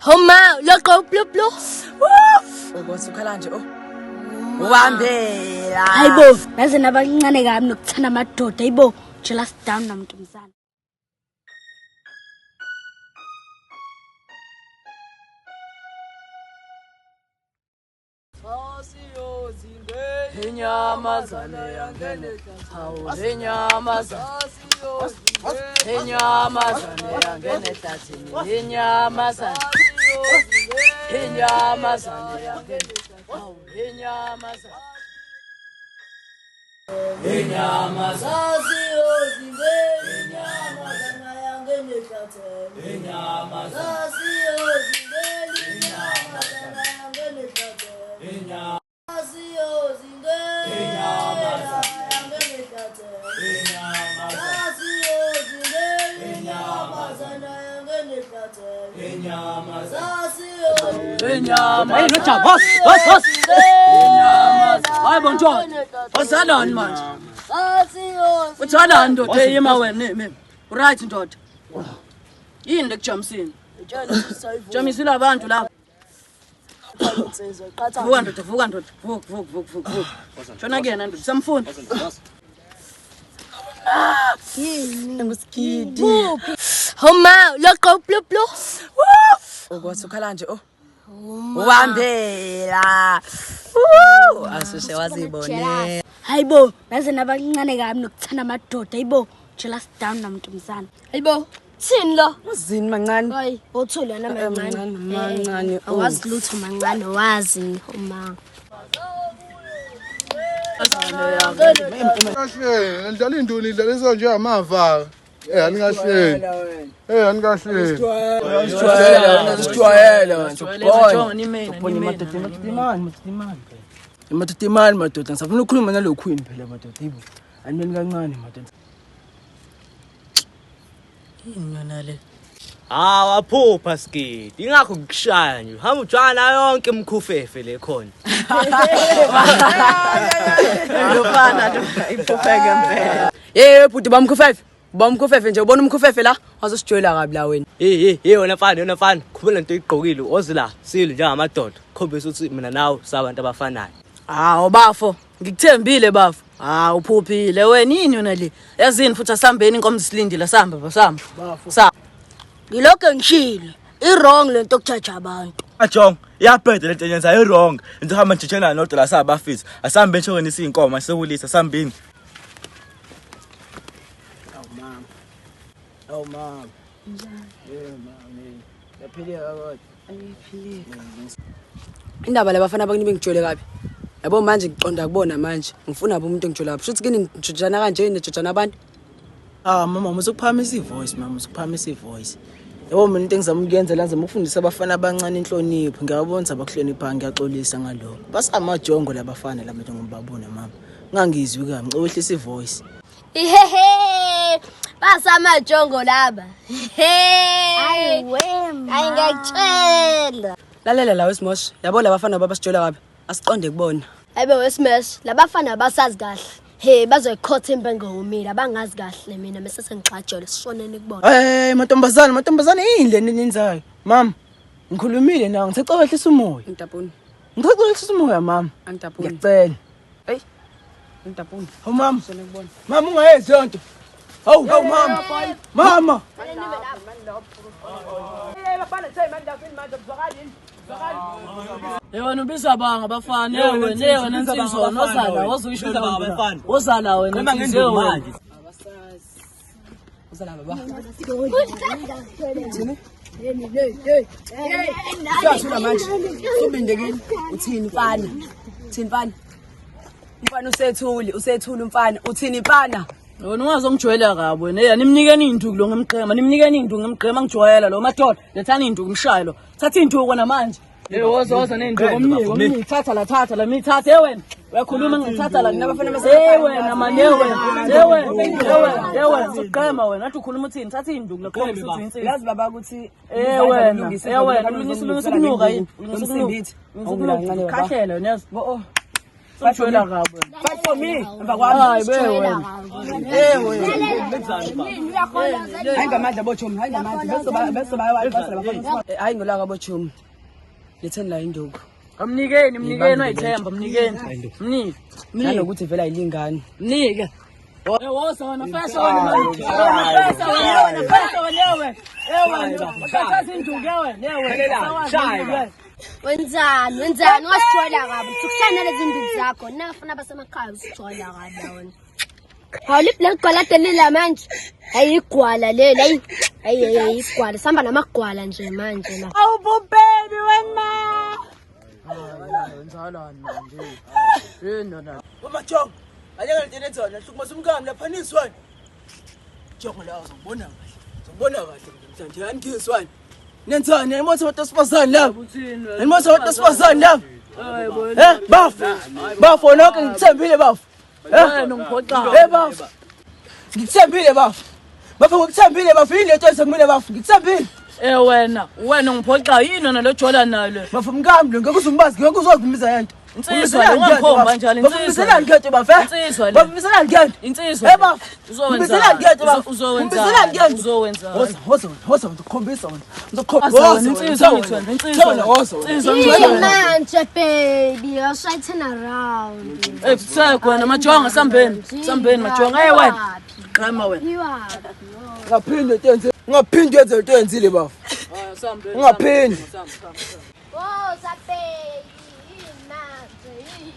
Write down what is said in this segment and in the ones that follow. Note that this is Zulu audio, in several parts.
Homa, loqo blu blu. Ukuthi ukhala nje oh. Ubambela. Hayibo, naze nabancane kabi nokuthanda amadoda. Hayibo, jealous down namntomzana. Inyamazane yangene hawu inyamazane inyamazane yangene ehlathini inyamazane inyamazane yangene hawu inyamazane Hey, no, boss, boss, boss. Hayi bo ntoda. Wazalani manje? Uthalani ndoda eyima wena mina. Right ndoda. Yini lekujamisini? Jamisile abantu la. Vuka ndoda, vuka ndoda. Vuka, vuka, vuka, vuka, vuka. Shona kuyena ndoda, samfuna. Ngusigidi. Homa, loqo blu blu. Ukuthi ukhala nje oh. Ubambela. Asuse wazibone. Hayibo, naze nabancane kabi nokuthanda amadoda. Hayibo, jealous down namntomzana. Hayibo, thini lo? Uzini mancane. Hayi, uthule wena mancane. Mancane, mancane, oh. Awazi lutho mancane, wazi uma. Kahle, nidlala intoni nidlalisa nje amava. Eh anikahleni. Eh anikahleni. Sijwayele wena. Madoda imali madoda ngisafuna ukukhuluma nalo queen phela madoda yibo. Animeni kancane madoda. Yini yona le? Hawu aphupha Skidi. Ingakho ngikushaya nje. Hamba ujwana yonke imkhufefe le khona. Lofana lo iphupheke impela. Hey bhuti bamkhufefe. Bamkhufefe nje ubona umkhufefe la wazosijwayela kabi la wena. Hey hey hey wena mfana wena mfana. Khuluma lento oyigqokile ozi la silo njengamadoda. Khombisa ukuthi mina nawe sabantu abafanayo. Hawu bafo, ngikuthembile bafo. Hawu uphuphile wena yini yona le? Yazini futhi asambeni inkomo zisilindile sihamba basamba. Sa Ngilokho ngishilo. I-wrong lento yokujaja abantu. Ajong, iyabheda lento enyenza i-wrong. Into hamba njejena nodwa la sabafisi. Asambe nshokeni isinkomo asekulisa asambini. Awu mama. Awu mama. Njani? Yebo mama. Yaphileka kodwa. Indaba labafana bakini bengijwayele kabi. Yabo manje ngiqonda kubona manje. Ngifuna bo umuntu engijwayele kabi. Shuthi kini nijojana kanje nijojana abantu. Ah mama musukuphakamisa ivoice mama musukuphakamisa ivoice. Yabo mina into engizama ukuyenza la ngizama ukufundisa abafana abancane inhlonipho. Ngiyabona abakuhlonipha ngiyaxolisa ngalokho. Basamajongo labafana laba ngibabona mama. Ngangizwi kabi ngicela wehlisa ivoice. Ihehe. Basamajongo laba. He. Hayi wema. Hayi ngiyakutshela. Lalela la wesimosh. Yabo labafana baba sijwayele kabi. Asiqonde kubona. Hayibo wesmash, labafana basazi kahle. He, bazoyikhotha impengo womile, abangazi kahle mina mase sengixajelwe sishoneni kubona. Hey mantombazane, mantombazane yini le nenyenzayo? Mama, ngikhulumile nawe ngisacela wehlisa umoya. Ngidabuni. Ngisacela wehlisa umoya mama. Angidabuni. Ngiyacela. Hey. Ngidabuni. Hawu mama. Mama ungayenzi leyo nto. Hawu hawu mama. Mama. Hey wena ubiza banga abafana hey wena hey wena insizwa nozala wozuyisho abafana. wozala wena Noma insizwa ngenduku wena. manje. Uzala baba. Uyathula manje. Subindekile. Uthini mfana? Uthini mfana? Umfana usethuli, usethuli umfana. Uthini mfana? Wena ungazongijwayela kabi wena. Hey animnikeni induku lo ngemqhema, nimnikeni induku ngemqhema ngijwayela lo madoda. Lethani induku mshaye lo. Thatha induku wena manje. Hey woza woza nenduku omnike omnike thatha la thatha la mithathe hey wena. Uyakhuluma ngithatha la nabafana base. Hey wena man hey wena. Hey wena. Hey wena. Hey wena usuqhema wena. Athi ukhuluma uthini? Thatha induku la khona uthi insizwa. Yazi baba ukuthi Eh wena. Eh wena ulungisa ulungisa ukunuka yini? Ulungisa ukunuka. Awungila kancane baba. Khahlela wena yazi. Oh. Sijwayela kabi wena. Fight for me emva kwami. Hayi be wena. Eh wena. Hayi ngamandla bochomi, hayi ngamandla. Bese ba bese bayawaqasela bafana. Hayi ngolaka bochomi. Letheni la induku. Mnikeni, mnikeni wayithemba, mnikeni. Mnike. Nanokuthi vele ayilingani. Mnike. Eh woza wena fesa wena manje. Wena fesa wena wena fesa wena wena. Eh wena. Thatha induku wena wena. Shaya. Wenzani wenzani ungasijwayela kabi uthi nalezi nduku zakho nafuna abasemakhaya usijwayela kabi wena. Hawu liphi leli gwala ade lila manje? Hayi igwala leli hayi hayi hayi igwala sihamba namagwala nje manje la. Awu baby wena. Umajongo, aleke lento enenzana, hlukumeza umkami lapha niswani. Jongo la uzobona kahle. Uzobona kahle namhlanje yanikhiswani. Nenzani nimothi abantu besifazane la? Nimothi abantu besifazane la? Eh, bafo. Bafo nonke ngikuthembile bafo. Eh, Wena ungiphoxa. Eh bafo. Ngikuthembile bafo. Bafo ngikuthembile bafo yini lento esekumele bafo ngikuthembile. Eh wena, wena ungiphoxa yini wena lo jola nayo le? Bafo mkami lo ngeke uzumbazi ngeke uzozimbiza yento. Insizwa le, ungangikhomba njalo, insizwa Bafo mbizelani ngento bafo. eh? Insizwa le. Bafo mbizelani ngento. Insizwa. Eh bafo. Uzowenzani? Mbizelani ngento bafo. Uzowenzani? Mbizelani ngento. Uzowenzani? Woza woza woza ngizokukhombisa wena. Woza wena, Ngizokukhombisa. insizwa ngithi wena, insizwa. Wena woza. wena. Insizwa Yini ngithi wena. manje baby awushayi turn around. Eh sek wena majonga sambeni. Sambeni majonga. Eh wena. Qhama wena. Iwaphi? Ungaphindi into yenze. Ungaphindi yenze into yenzile bafo. Sambeni. Ungaphindi. Woza baby yini manje yini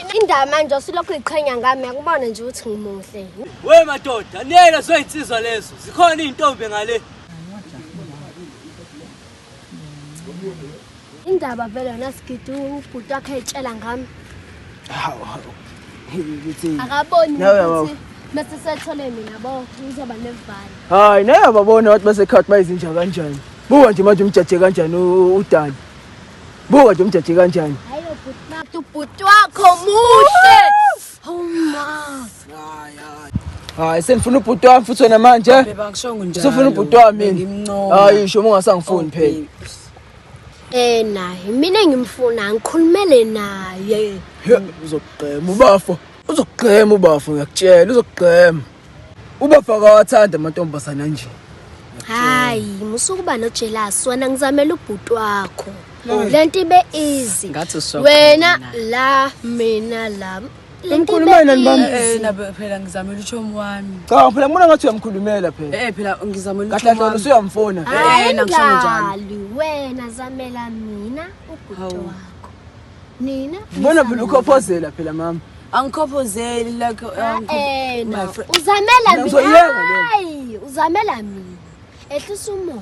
manje? Indaba manje usulokhu uyiqhenya ngami yakubona nje ukuthi ngimuhle. We madoda, niyena zoyinsizwa lezo. Zikhona izintombi ngale. Indaba vele yona sigidi ubhuti wakhe etshela ngami. Hawu hawu. Ukuthi Akaboni Nawe yabo. ukuthi mase sethole mina bo uzoba nevalo. Hayi naye ababona wathi basekhaya bayizinja kanjani. Buka nje manje umjaje kanjani uDani. Buka nje umjaje kanjani. Hayi bhuti bakho ubhuti wakho muhle. Oh ma. Hayi senifuna ubhuti wami futhi wena manje. Babe angishongo njalo. Usufuna ubhuti wami yini? Ngimncoma. Hayi sho ungasangifuni phela. Eh naye mina engimfuna ngikhulumele naye. He, Uzokugqema ubafo. Uzokugqema ubafo ngiyakutshela uzokugqema. Ubafo akawathanda amantombazana nje. Hayi musukuba no jealous wena ngizamela ubhuti wakho. Lento ibe easy. Ngathi usho Wena la mina la. Lento ibe Umkhulumela nani bami? easy. Eh na phela ngizamela uchomi wami. Cha phela ngibona ngathi uyamkhulumela phela. Eh phela ngizamela Kahle uchomi kahle wena wami. usuyamfuna. Hayi Eh, nangisho njalo. ngali wena zamela mina ubhuti Hawu. wakho. Nina Ngibona phela ukhophozela phela mama. Angikhophozeli like Eh my no. friend. Uzamela Mina mina. ngizoyiyeka leyo. Hayi, uzamela mina. Ehlisa umoya.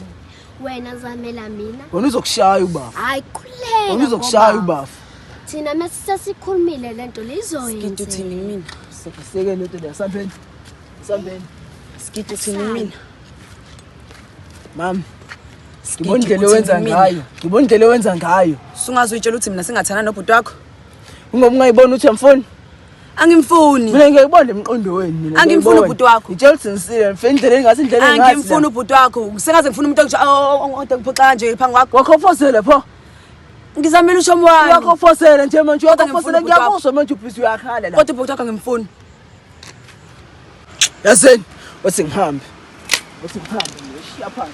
Wena zamela mina. Wena uzokushaya ubafo. Hayi khuleka. Wena uzokushaya ngoba ubafo. Thina mase sesikhulumile lento Skiti lizoyenza. uthini mina? Seke lento leya sambeni. Sambeni. Skiti uthini mina? Mama, Skiti ngibona indlela uthini owenza mina? ngayo. Ngibona indlela owenza ngayo. Sungazuyitshela ukuthi mina singathana nobhuti wakho. Ungoba ungayiboni ukuthi uyamfuna. Angimfuni. Mina ngiyayibona emqondo wenu mina. Angimfuni ngiyayibona. ubhuti wakho. Ngitshela ukuthi ngisile, ngifuna indlela engathi indlela engathi. Angimfuni ubhuti wakho. Sengaze ngifuna umuntu ongiphoxa kanje phambi kwakho. Wakhophozela pho. Ngizamela uchomi wami. Uyakhofosela nje manje Kodwa uyakhofosela ngimfuna ubhuti wakho. ngiyakuzwa manje ubhizi uyakhala la. Kodwa ubhuti wakho angimfuni. Yazini, wathi ngihambe. Wathi ngihambe, shiya phansi.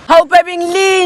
Hawu baby ngilinde.